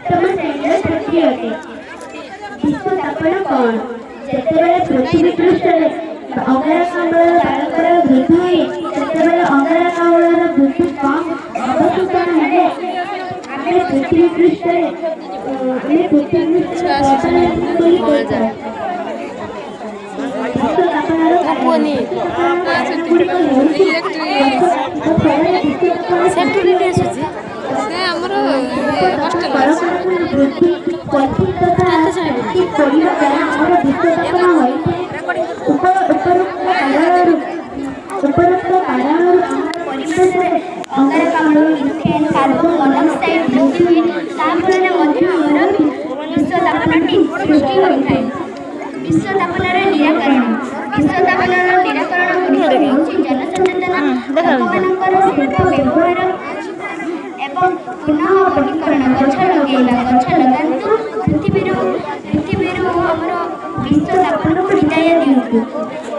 ଅଷ୍ଟମ ଶ୍ରେଣୀର ଛାତ୍ରୀ ଅଟେ। ବିଶ୍ୱ ତାପନ କ'ଣ? ଯେତେବେଳେ ପୃଥିବୀ ପୃଷ୍ଠରେ ଅଙ୍ଗାରକାମ୍ଳର ବାୟୁମଣ୍ଡଳ ବୃଦ୍ଧି ହୁଏ, ସେତେବେଳେ ଅଙ୍ଗାରକାମ୍ଳର ବୃଦ୍ଧି କମ୍ ଅବଶୋଷଣ ହେଲେ ଆମେ ପୃଥିବୀ ପୃଷ୍ଠରେ ଗ୍ଲୋବାଲ ୱାର୍ମିଂ ବୋଲି କହିଥାଉ। ବିଶ୍ୱ ତାପନର କାରଣ। ବିଶ୍ୱ ତାପନର କାରଣ ଗୁଡ଼ିକ ହେଉଛି ଗଛ କାଟିବା ଫଳରେ ବିଶ୍ୱ ତାପନ ସୃଷ୍ଟି ହୋଇଥାଏ। ସେ ଆମର ହଷ୍ଟେଲ ଅଛି। କଳକାରଖାନା ବୃଦ୍ଧି, ପଲିଥିନ ତଥା ପ୍ଲାଷ୍ଟିକ ପୋଡ଼ିବା ଦ୍ୱାରା ଆମର ବିଶ୍ୱ ତାପନ ହୋଇଥାଏ। ଉପରୋକ୍ତ କାରଣରୁ ଆମର ପରିବେଶରେ ଅଙ୍ଗାରକାମ୍ଳ, ମିଥେନ୍, କାର୍ବନ ମନୋକ୍ସାଇଡ୍ ବୃଦ୍ଧି ହୁଏ। ତା ଫଳରେ ମଧ୍ୟ ଆମର ବିଶ୍ୱ ତାପନଟି ସୃଷ୍ଟି ହୋଇଥାଏ। ବିଶ୍ୱ ତାପନର ନିରାକରଣ। ବିଶ୍ୱ ତାପନର ନିରାକରଣ ଗୁଡ଼ିକ ହେଉଛି ଜନସଚେତନ, ଲୋକମାନଙ୍କର ଶିଳ୍ପ ବ୍ୟବହାର ଏବଂ ପୁନଃ ବନୀକରଣ, ଗଛ ଲଗେଇବା। ଗଛ ଲଗାନ୍ତୁ, ପୃଥିବୀରୁ ଆମର ବିଶ୍ୱ ତାପନକୁ ବିଦାୟ ଦିଅନ୍ତୁ।